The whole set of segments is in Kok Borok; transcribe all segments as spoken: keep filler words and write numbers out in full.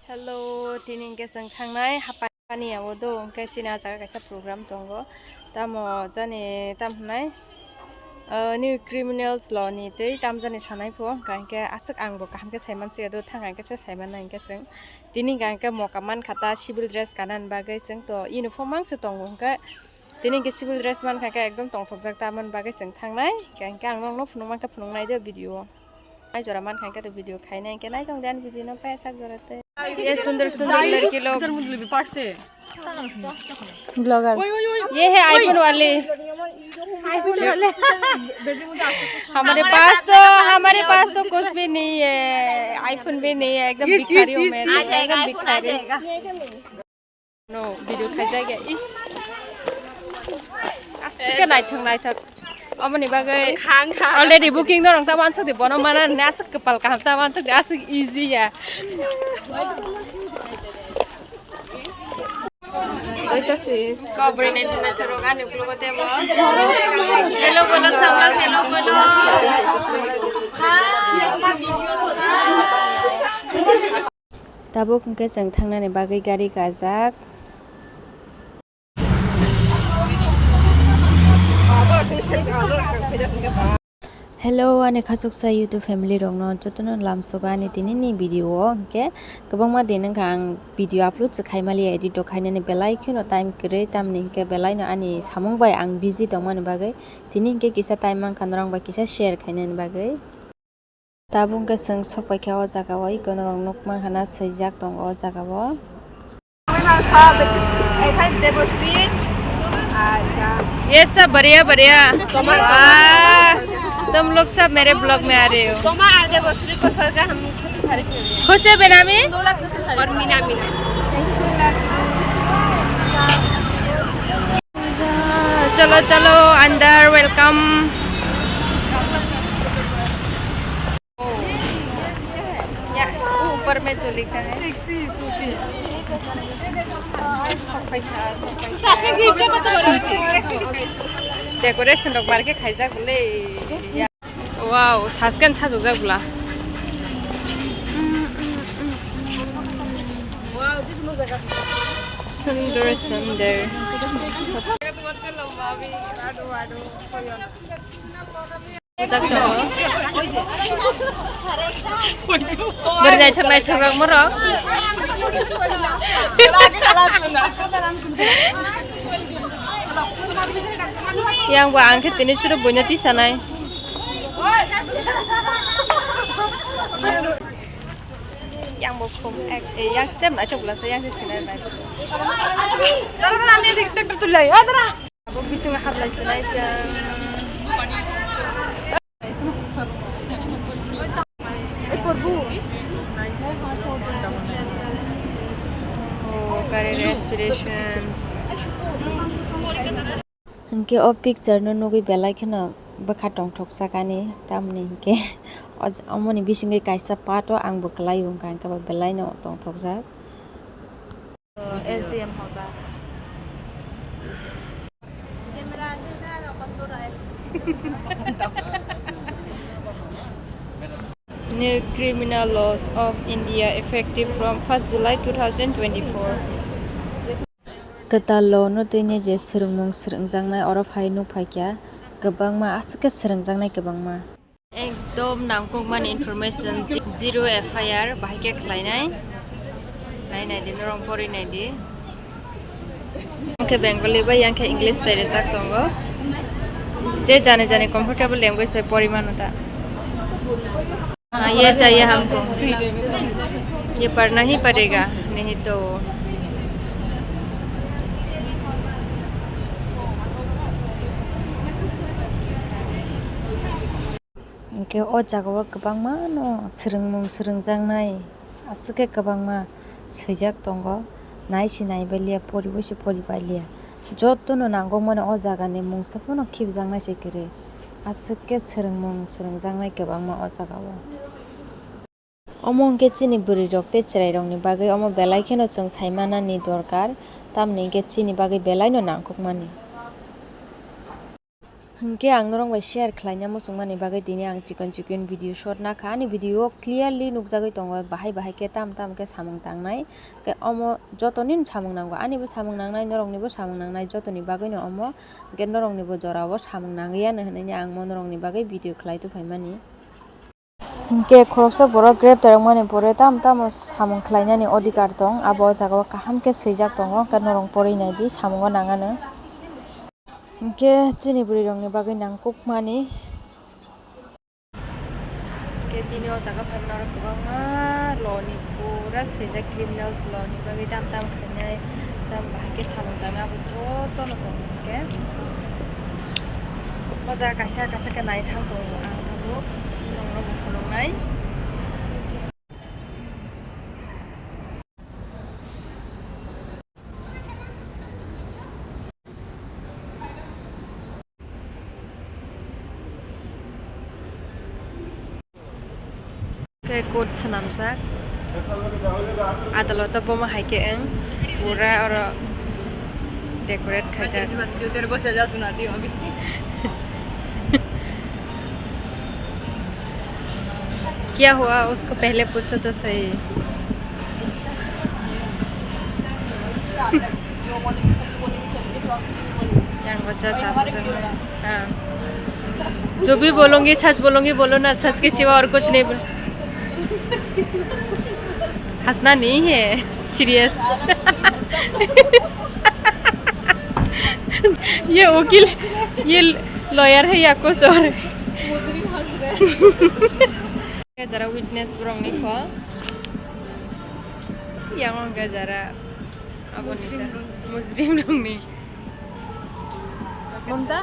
Hello, tini hwnkhe chwng thangnai haphai paniya o do, hwnkhe chini ah jaga kaisa program tongo. Tamo jani tam hwnai, ah, New Criminals Law ni tei tam jani sanai pho, hwnkha hwnkhe aswk ang bo kaham khe sai mansuya do, thang hwnkhe se sai mannai hwnkhe chwng. Tini hwnkha hwnkhe moka mankha ta civil dress kana ni bagwi, chwng to uniform ang se tongo, hwnkhe tini hwnkhe civil dress mankha hwnkhe ekdom tongthokjak, tamoni bagwi chwng thangnai, hwnkha hwnkhe ang nokno phunuk mankha phunuk nai do video o. Ai jora mankha hwnkhe to video khainai hwnkhe nai tong de ani video no paisak jora tei. ये सुंदर सुंदर लड़की लोग। Blogger। ये है iPhone वाली। हमारे पास तो, हमारे पास तो कुछ भी नहीं है, iPhone भी नहीं है, एकदम भिखारी हूँ मैं, एकदम भिखारी। No, video khaijak ya, is. Aswk khe naithok naithok. Omoni bagwi already booking no rwng ta wansuk di, bono mana hwnwi aswk kwpal kaham ta wansuk di, aswk easy ya. Kobrwi naithok naithok rok ani uklogo tebo. Hello bolo, sablak hello bolo. Tabuk hwnkhe chwng thangnani bagwi gari kajak. Hello, ani khachuksa YouTube family rokno jotono lamsogo ani tinini video o, hwnkhe kwbangma din wngkha ang video upload se khaimaliya, edit rok khainani belai kheno time kwrwi, tamni hwnkhe belaino ani samung bai ang busy tongmani bagwi tini hwnkhe kisa time mankha norok bai kisa share khainani bagwi. Tabuk hwnkhe chwng sok paikha o jaga o, ikono rok nuk mankha na swijak tongo o jaga o. ये सब बढ़िया बढ़िया। वाह, तुम लोग सब मेरे ब्लॉग में आ रहे हो। खुश है बेनामी? और मीना मीना। चलो चलो अंदर, welcome। या, वो ऊपर में जो लिखा है। Decoration rok bar khe khaijak le. Wow, thaskan sajokjak bwla. Sundor sundor. Bujak tongo. Bwrwi naithok naithok rok morok. Yang bo ang khe tini suro buino tisanai. Yang bo khum ek, eh, yang step naithok bwlasa yang se sinai nai. Abo bisingo hablai sinai se. Oh, career aspirations. Hwnkhe o picture no nugwi belai kheno bwkha tongthokjak ani, tamni hwnkhe o j-, omoni bisingwi kaisa part o ang bo kwlai o, hwnkha hwnkhe bo belai no tongthokjak. S D M hoga. New Criminal Laws of India effective from first July two thousand twenty-four. Kwtal law no twi ni je swrwngmung swrwngjaknai oro phai nuk phaikha kwbangma, aswk khe swrwngjaknai kwbangma. Ekdom nangkukmani information, zero F I R bahai khe khlainai. Nai nai di, norok pori nai di. Yang khe Bengali bai, yang khe English bai rijak tongo. Je jani jani comfortable language bai pori mano ta. हाँ, ये चाहिए हमको। ये पढ़ना ही पड़ेगा, नहीं तो। Hwnkhe o jaga o kwbangma no swrwngmung swrwngjaknai, aswk khe kwbangma swijak tongo, nai se nai bai liya, poribo se pori bai liya. Jotono nangkukmani o jagani mungsa phano khibijaknai se kwrwi, aswk khe swrwngmung swrwngjaknai kwbangma o jaga o. Omo hwnkhe chini bwrwirok tei chwrairokni bagwi omo belai kheno chwng sai manani dorkar, tamni hwnkhe chini bagwi belaino nangkukmani. Hinkhe ang norok bai share khlaina muchungmani bagwi tini ang chikon chikon video shot nakha. Ani video o clearly nukjagwi tongo, bahai bahai khe tam tam khe samung tangnai. Khe omo jotoni samung nango, anibo samung nangnai, noroknibo samung nangnai, jotoni bagwino omo. Hinkhe noroknibo jorao samung nangwi ano hinwi ang mo norokni bagwi video khlai tongphaimani. Hinkhe khoroksa borok grep torokmani pore tamo tamo samung khlainani odhikar tong, abo o jaga o kaham khe swijak tongo, hinkhe norok porwi naidi, samungo nang anw. Hinkhe chini bwrwi rokni bagwi nangkukmani. Hinkhe tini o jaga phaimani oro kwbangma loni pura swijak, criminals loni bagwi tam tam khainai. Tam bahai khe samung tangnai abo jotono tongo hinkhe. O jaga kaisa kaisa khe naithang tongo ang tabuk, norokno bo phunuknai. Khe coat swnamjak. Adaloto bomo hai khe wng pura oro decorate khaijak. क्या हुआ, उसको पहले पूछो तो सही। Yang baca chasuk jang. हाँ। जो भी बोलूंगी, सच बोलूंगी, बोलो ना, सच के सिवा और कुछ नहीं बोल. हंसना नहीं है, सीरियस. ये वकील, ये लॉयर है या कुछ और? Jara witness borokni kho. Yang wngkha jara aboni mujrim rokni. Mamta,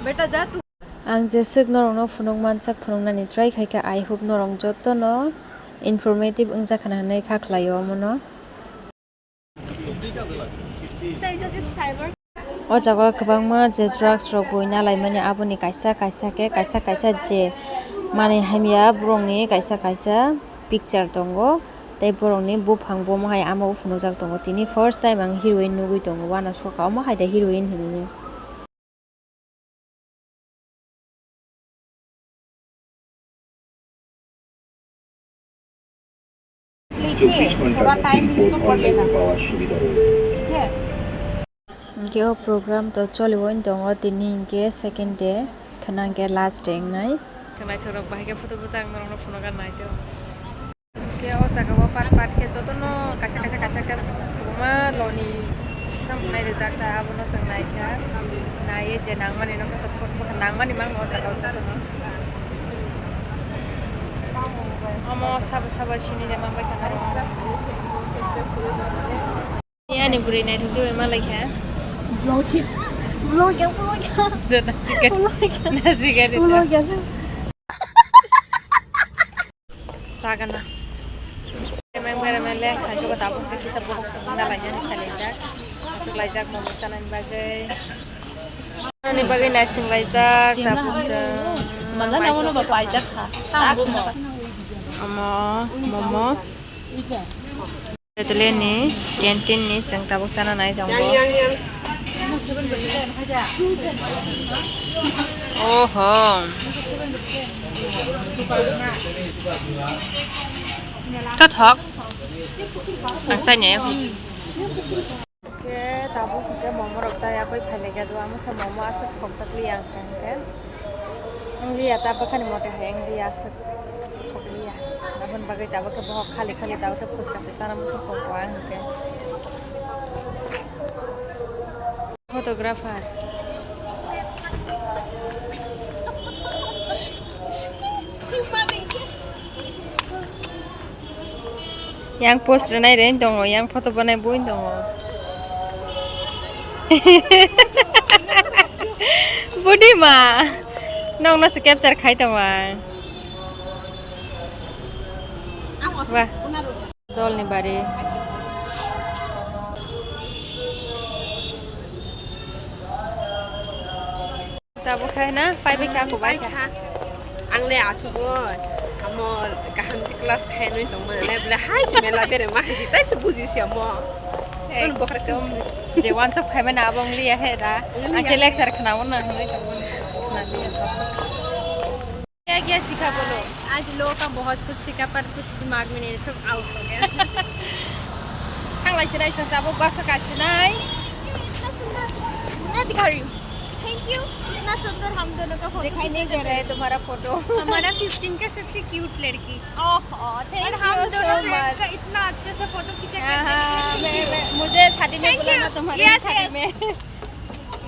beta ja tu. Ang jeswk norokno phunuk mansak phunuknani try khaikha, I hope norok jotono informative wngjakha hinwi kha khlaio omono. O jaga o kwbangma je drugs rok boina laimani, aboni kaisa kaisa khe, kaisa kaisa je manwi hamya borokni kaisa kaisa picture tongo, tei borokni buphang bomo hai ama o phunukjak tongo. Tini first time ang heroine nugwi tongo, uanasoka omo hai da heroine hinwi. চব্বিশ ঘন্টার screen port অনলাইনে পাওয়ার সুবিধা রয়েছে। Hinkhe o program to choliwi tongo, tini hinkhe second day, khwna hinkhe last day wngnai. Chwng naithok rok bahai khe photo bwchang norokno phunukna nai teo. Khe o jaga o part part khe jotono kaisa kaisa kaisa khe kwbangma loni tamo nai rijak ta, abono chwng nai kha. Naiwi je nangmani no khe to photo bwkha nangmani mang o jaga o jotono. Omo sabo sabo sini de mang bai thangnai. Ani bwrwi naithok twi bai ma lai kha. Vlog, vlog ya, vlog ya. Do na chicken. Vlog ya. Na chicken do. Vlog ya. Sagana. Emang bere mele khai ko tabuk ke kisa box sukna lai jani khali jak. Asuk lai jak momo chanani bagwi. Ani bagwi naising lai jak tabuk chwng. Mana na mono ba pai jak kha. Omo, momo. Bethlehem ni canteen ni chwng tabuk chana nai tongo. Oho. Tothok. Ang sai nai. Khe tabuk hwnkhe momo rok chaya bai phailaikha do, amo se momo aswk thokjak liya ang kha hwnkhe. Wng liya ta bwkhani mote hai wng liya aswk. Thok liya. Aboni bagwi tabuk khe bohok khali khali tabuk khe phuska se chana muchung tongkha ang hwnkhe. Photographer. Yang post rwnai rwin tongo, yang photo bonai bui tongo. Budi ma, nokno se capture khai tongo ang. Wah. Dolni bari. Tabuk khai na, pai bai kha, kubai kha. Ang le asugoi, amo kaham khe class khai nui tong mani le, bole hai si mela bere ma hai si, tai si buji si amo. Ekdom je wansuk phaimani abo wng liya he da. Ang khe lecture khnaui mano hinwi tongo. Khna liya sok sok. क्या क्या सीखा बोलो? आज लोगों का बहुत कुछ सीखा, पर कुछ दिमाग में नहीं, सब आउट हो गया। Thanglai chinai sa tabuk basa kasinai. इतना सुंदर। मैं दिखा रही हूँ। Thank you। इतना सुंदर हम दोनों का फोटो दिखाई नहीं दे रहा है तुम्हारा फोटो। हमारा फिफ्टीन का सबसे क्यूट लड़की। ओहो, thank you so much। इतना अच्छे से फोटो खींचा। हाँ, हाँ, मैं, मैं, मुझे शादी में बुलाना, तुम्हारी शादी में।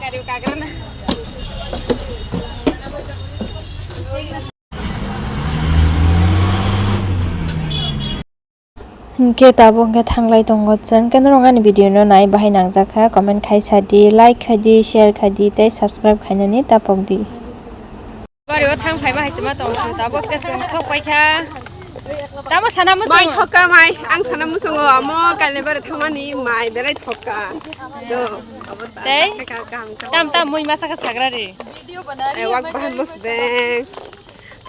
Kariu kagra na. Hingke tabuk hingke thanglai tongo chwng, khe norok ani video no nai bahai nangjakha, comment khaisa di, like khai di, share khai di, tei subscribe khainani tapok di. Bari o thang phai bahai se ma tong, tabuk khe chwng sok paikha. Tamo sana muchung. Mai thoka mai, ang sana muchungo, amo kaile bari thangmani mai berai thoka. Do, abo ta. Tei? Kam, kam, kam. Tam, tam, mui masa khe sagra ri. Eh, wak bahan mosdeng.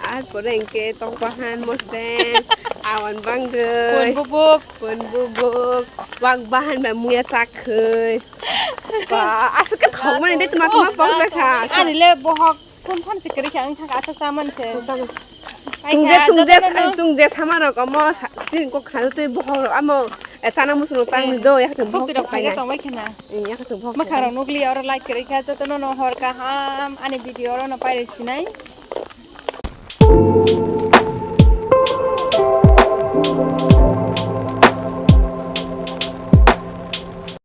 Ar pore hingke tok bahan mosdeng. Awan bangwi. Pun bubuk. Pun bubuk. Wak bahan ba muya chakhwi. Ba, asuk khe thokmani de tuma tuma pok jakha. Ani le bohok. Phone phone se kwrwi kha, wng thang aswk cha man se. Tungje, tungje, tungje sama rok omo sa-, chini kok khna twi bohok rok amo, eh, chana muchung rok tang ni do, yak tong bohok rok paina. Tong bai khna. Yak tong bohok. Mwkhang rok nukli oro like kwrwi kha, joto no no hor kaham ani video oro no pairi sinai.